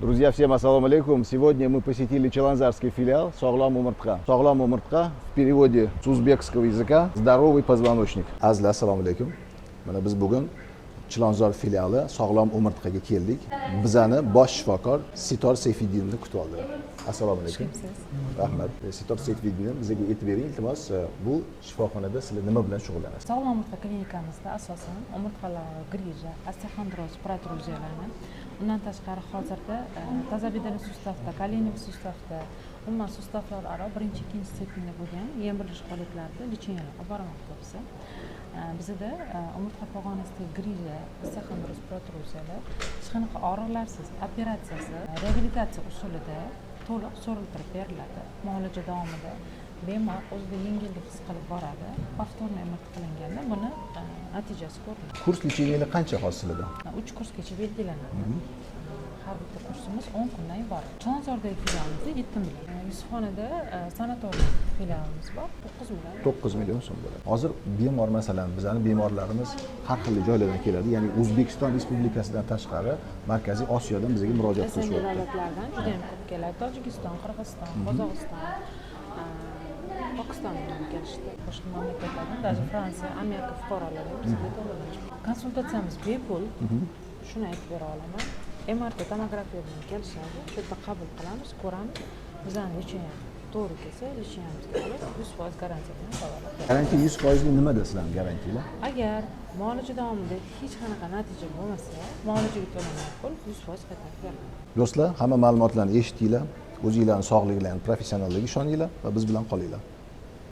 Друзья, всем ассаламу алейкум. Сегодня мы посетили Чиланзарский филиал Sog'lom Umurtqa. Sog'lom Umurtqa в переводе с узбекского языка «здоровый позвоночник». Azizlar, assalomu alaykum. Mana biz bugun Chilonzor filiali Sog'lom Umurtqaga keldik. Bizani bosh shifokor Sitor Seyfiddinni kutib oldilar. Assalomu alaykum. Rahmat. Sitor Seyfiddin, bizga aytib bering, iltimos, bu shifoxonada sizlar nima bilan shug'ullanasiz? Sog'lom umurtqa klinikamizda asosan umurtqalar грыжа, osteoxondroz, protruziyalarini, undan tashqari hozirda тазобедренный сустав da, коленевый сустав da, umuman сустав lar aro birinchi, ikkinchi степень da bo'lgan yemirilish holatlarida лечение lar olib bormoqda biza. Bizada umurtqa pog'onasidagi грыжа, osteoxondroz, protruziyalar hech qanaqa og'riqlarsiz, operatsiyasiz, reabilitatsiya usulida to'liq so'riltirib beriladi. Muolaja davomida bemor o'zida yengillik his qilib boradi. Повторный MRT qilinganda buni natijasi ko'rinadi. Kurs лечения lar qancha hozir sizlarda? Uch kursgacha belgilanadi. Har bitta kursimiz 10 kundan iborat. Chilonzordagi filialimizda 7 million. Yusufxonada sanatoriy filialimiz bor, 9 million. 9 million so'm bo'ladi. Hozir bemor, masalan, bizani bemorlarimiz har xil joylardan keladi. Ya'ni O'zbekiston Respublikasidan tashqari Markaziy Osiyodan bizga murojaat СНГ qilishyapti. davlatlardan juda yam ko'p keladi. Tojikiston, Qirg'iziston, Qozog'iston, Pokistondan ham kelishdi. Boshqa mamlakatlardan, даже Fransiya, Amerika fuqarolari ham bizga davolanishdi. Konsultatsiyamiz bepul. Shuni aytib bera olaman. MRT, tomografiya bilan kelishadi. Shu yerda qabul qilamiz, ko'ramiz. Bizani лечение to'g'ri kelsa, лечение mizga qilib, 100% garantiya bilan davolab beramiz. Garantiya 100 foizli nimada sizlarning garantiyalar? Agar muolaja davomida hech qanaqa natija bo'lmasa, muolajaga to'langan pul 100% qaytarib beriladi. Do'stlar, hamma ma'lumotlarni eshitdinglar. O'zinglarning sog'lig'inglarni professionallarga ishoninglar va biz bilan qolinglar.